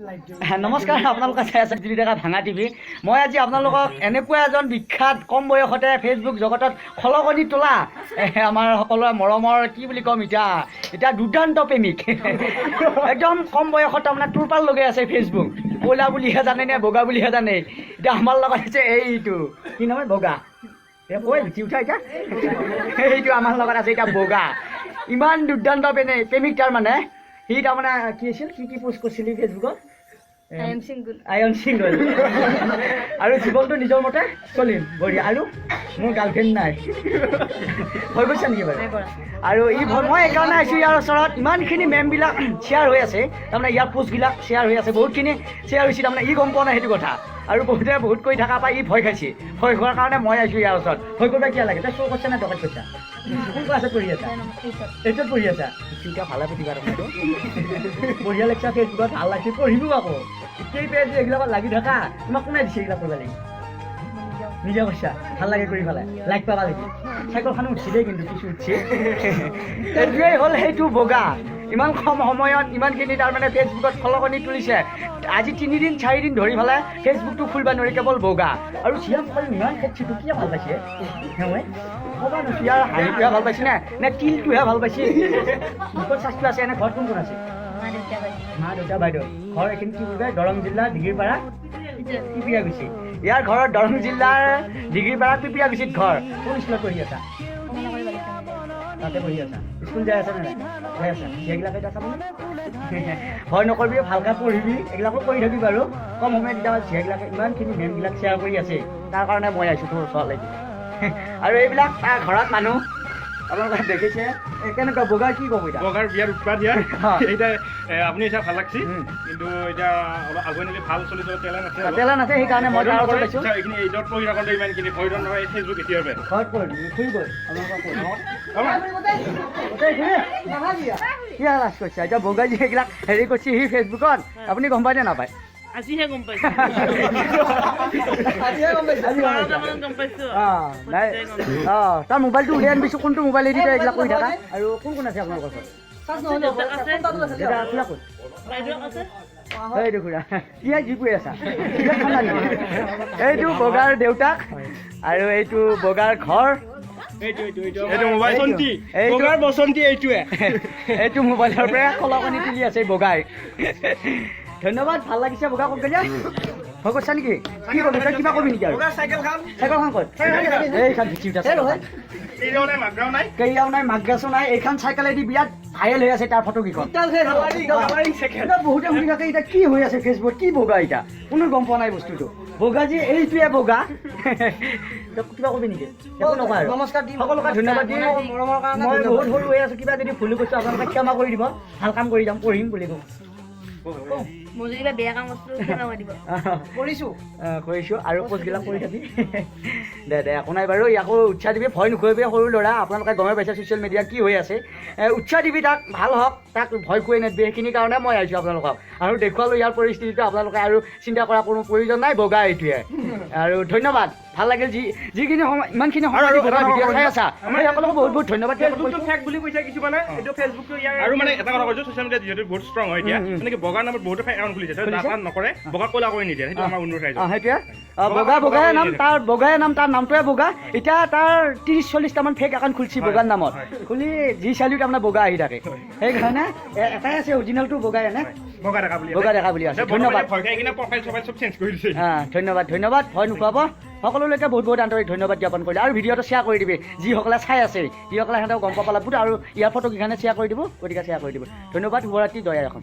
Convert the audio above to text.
নমস্কাৰ, আপোনালোকে চাই আছে বিজুলী ডেকা ভাঙা টিভি। মই আজি আপোনালোকক এনেকুৱা এজন বিখ্যাত, কম বয়সতে ফেচবুক জগতত খলকনি তোলা আমাৰ সকলোৰে মৰমৰ, কি বুলি ক'ম এতিয়া, এতিয়া দুৰ্দান্ত প্ৰেমিক, একদম কম বয়সত তাৰমানে তোৰপাল লগাই আছে ফেচবুক। কয়লা বুলিহে জানে নে বগা বুলিহে জানে? এতিয়া আমাৰ লগত আছে এইটো, কি নাম, বগা। এ কৈ উঠি উঠা। এতিয়া এইটো আমাৰ লগত আছে এতিয়া বগা। ইমান দুৰ্দান্ত প্ৰেমিক তাৰমানে। সি তাৰমানে কি আছিল, কি কি পোষ্ট কৰিছিলি ফেচবুকত? I am single. I am single আৰু জীৱনটো নিজৰ মতে চলিম, বঢ়িয়া। আৰু মোৰ গাৰ্লফ্ৰেণ্ড নাই। হৈ গৈছে নেকি বাৰু? নাই কৰা। আৰু ই মই এইকাৰণে আহিছোঁ ইয়াৰ ওচৰত। ইমানখিনি মেমবিলাক শ্বেয়াৰ হৈ আছে, তাৰমানে ইয়াৰ পোষ্টবিলাক শ্বেয়াৰ হৈ আছে, বহুতখিনি শ্বেয়াৰ হৈছে। তাৰমানে ই গম পোৱা নাই সেইটো কথা। আৰু বহুতে বহুত কৰি থকা পাই ই ভয় খাইছে। ভয় খোৱাৰ কাৰণে মই আহিছোঁ ইয়াৰ ওচৰত। ভয় কৰিব কিয় লাগে? তই শ্ব' কৰিছা নে ডকাইত কৰিছা? কোন ক্লাছত পঢ়ি আছা? এইটোত পঢ়ি আছা। এতিয়া ভালে পাতিবা। তাৰমানে বঢ়িয়া লাগিছে ফেচবুকত, ভাল লাগিছে। পঢ়িবো আকৌ। এতিয়াই পেজ এইবিলাকত লাগি থাকা। তোমাক কোনে দিছে এইবিলাক কৰিব লাগি? নিজে কৰিছা, ভাল লাগে কৰি পেলাই, লাইক পাবা লাগি। চাইকেলখনো উঠছি দেই, কিন্তু কিছু উঠছে। এইটোৱেই হ'ল সেইটো বগা। ইমান কম সময়ত ইমানখিনি তাৰমানে ফেচবুকত খলকনি তুলিছে। আজি 3 দিন 4 দিন ধৰি পেলাই ফেচবুকটো খুলিব নোৱাৰি, কেৱল বগা। আৰু চিয়া মোবাইল ইমান খেদছিটো কিয় ভাল পাইছে? মই ক'বা নোৱাৰো, চিয়াৰ হাঁহিটোহে ভাল পাইছে নে নে তিলটোহে ভাল পাইছে? মুখত চাচটো আছে। এনে ঘৰত কোন কোন আছে? মা, দেউতা, বাইদেউ। মা, দেউতা, বাইদেউ। ঘৰ এইখিনি কি বুলি কয়, দৰং জিলা দিঘিৰপাৰা পিপিয়াগুচি। ইয়াৰ ঘৰত দৰং জিলাৰ দিঘিৰপাৰা পিপিয়াগুচিত ঘৰ। কোন স্কুলত পঢ়ি আছা? কমলাবাৰী বালিকা। তাতে পঢ়ি আছা। স্কুল যাই আছা নে নাই? যাই আছা। সেইবিলাক এতিয়া চাব, ভয় নকৰিবি, ভালকৈ পঢ়িবি, এইবিলাকো কৰি থাকিবি। আৰু কম সময়ত এতিয়া জীয়েকবিলাকে ইমানখিনি মেমবিলাক শ্বেয়াৰ কৰি আছে, তাৰ কাৰণে মই আহিছোঁ তোৰ ওচৰলৈকে। আৰু এইবিলাক তাৰ ঘৰত মানুহ আপোনালোকে দেখিছে। এই কেনেকুৱা বগা, কি ক'ব এতিয়া? বগাৰ বিয়াৰ উৎপাত ইয়াৰ। এতিয়া আপুনি এতিয়া ভাল লাগছে। কিন্তু এতিয়া অলপ আগুৱাই নিলে ভাল, চলি যাব, টেলেণ্ট আছে অলপ। টেলেণ্ট আছে, সেইকাৰণে মই তাৰ ওচৰত আহিছোঁ। এতিয়া এইখিনি এইজত পঢ়ি থাকোঁতে ইমানখিনি ভয় নহয় ফেচবুক এতিয়াৰ পৰা। ঘৰত ক'ত? খুৰী গ'ল। আপোনালোকৰ ক'ত? কি লাজ কৰিছা এতিয়া? বগাই যে এইবিলাক হেৰি কৰিছে সি ফেচবুকত, আপুনি গম পায় নে নাপায়? আজিহে গম পাইছো। আজি গম পাইছা? 12টামানত গম পাইছো। অঁ, নাই, অঁ, তাৰ মোবাইলটো উলিয়াই আনিবিছোঁ। কোনটো মোবাইলেদি তই এইবিলাক কৰি থাকা? আৰু কোন কোন আছে আপোনালোকৰ ঘৰত? দেউতাক আছে। দেউতা, খুৰা ক'ত? বাইদেউ আছে। এইটো খুৰা কি যি কৰি আছা? কিবা খানা নেকি? এইটো বগাৰ দেউতাক আৰু এইটো বগাৰ ঘৰ। এইটো মোবাইল বসন্তী। বগাৰ বসন্তী এইটোৱে। এইটো মোবাইলৰ পৰা খলকনি তুলি আছে বগাই। ধন্যবাদ, ভাল লাগিছে। বগা ক'ত গ'লে? ভয় কৰিছা নেকি? কি কবি তই? কিবা কবি নেকি? আৰু চাইকেলখন ক'ত? এইখন ভিচি উঠা চাইকেলখন। এইয়াও নাই, মাকৰাও নাই। কেৰিয়াও নাই, মাকগাছো নাই। এইখন চাইকেলেদি বিৰাট ভাইৰেল হৈ আছে তাৰ ফটোকেইখন। এতিয়া বহুতে সুধি থাকে, এতিয়া কি হৈ আছে ফেচবুকত, কি বগা? এতিয়া কোনো গম পোৱা নাই বস্তুটো। বগা যি এইটোৱে বগা। তই কিবা কবি নেকি? একো নকয়। আৰু নমস্কাৰ দি সকলোকে ধন্যবাদ দি মৰমৰ কাৰণে মই ধন্যবাদ। বহুত সৰু হৈ আছো, কিবা যদি ভুল কৰিছোঁ আপোনালোকে ক্ষমা কৰি দিব। ভাল কাম কৰি যাম, পঢ়িম বুলি কওঁ। মই যদি কিবা বেয়া কাম কৰিছো, ক্ষমা কৰি দিব। কৰিছো। কৰিছোঁ আৰু পোষ্টবিলাক কৰি থাকি দে দে। একো নাই বাৰু, ইয়াকো উৎসাহ দিবি, ভয় নোখুৱাবি। সৰু ল'ৰা, আপোনালোকে গমেই পাইছে ছ'চিয়েল মিডিয়া কি হৈ আছে। উৎসাহ দিবি তাক, ভাল হওক, তাক ভয় খুৱাই নিদিবি। সেইখিনি কাৰণে মই আহিছোঁ আপোনালোকক আৰু দেখুৱালোঁ ইয়াৰ পৰিস্থিতিটো। আপোনালোকে আৰু চিন্তা কৰাৰ কোনো প্ৰয়োজন নাই, বগা এইটোৱে। আৰু ধন্যবাদ, ভাল লাগিল। যিখিনি সময়, ইমানখিনি সময় আৰু দি বগা এটা ভিডিঅ' কথা চাই আছা, আমাৰ সেই সকলোকে বহুত বহুত ধন্যবাদ জ্ঞাপন ফেচবুকটো কৰিছোঁ। ফেক বুলি কৈছে কিছুমানে, এইটো ফেচবুকটো ইয়াৰ। আৰু মানে এটা কথা কৈছো, ছ'চিয়েল মিডিয়া যিহেতু বহুত ষ্ট্ৰং হয় এতিয়া, উম, উম। মানে কি বগাৰ নামত বহুতে ফেক একাউণ্ট খুলিছে। খুলিছে? যাতা নকৰে, বগা ক'লা কৰি নিদিয়ে, সেইটো আমাৰ অনুৰোধ ৰাইজক। অঁ, সেইটোৱে। বগা, বগাই নাম তাৰ, বগাই নাম, তাৰ নামটোৱে বগা। এতিয়া তাৰ 30-40টামান ফেক একাউণ্ট খুলিছে বগাৰ নামত। খুলি যি চালিও তাৰমানে বগা আহি থাকে। সেইকাৰণে এটাই আছে অৰিজিনেলটো, বগাই এনে বগা ডেকা বুলি। বগা ডেকা বুলি আছে। ধন্যবাদ। ভয় খাই কিনে প্ৰফাইল চফাইল চব চেঞ্জ কৰি দিছে। ধন্যবাদ, ধন্যবাদ। ভয় নোখোৱাব। সকলোলৈকে বহুত বহুত আন্তৰিক ধন্যবাদ জ্ঞাপন কৰিলোঁ। আৰু ভিডিঅ'টো শ্বেয়াৰ কৰি দিবি। যিসকলে চাই আছে, যিসকলে সিহঁতক গম পাব লাগিব। আৰু ইয়াৰ ফটো কেইখনে শ্বেয়াৰ কৰি দিব, গতিকে শ্বেয়াৰ কৰি দিব। ধন্যবাদ, শুভৰাত্ৰি, জয় আই অসম।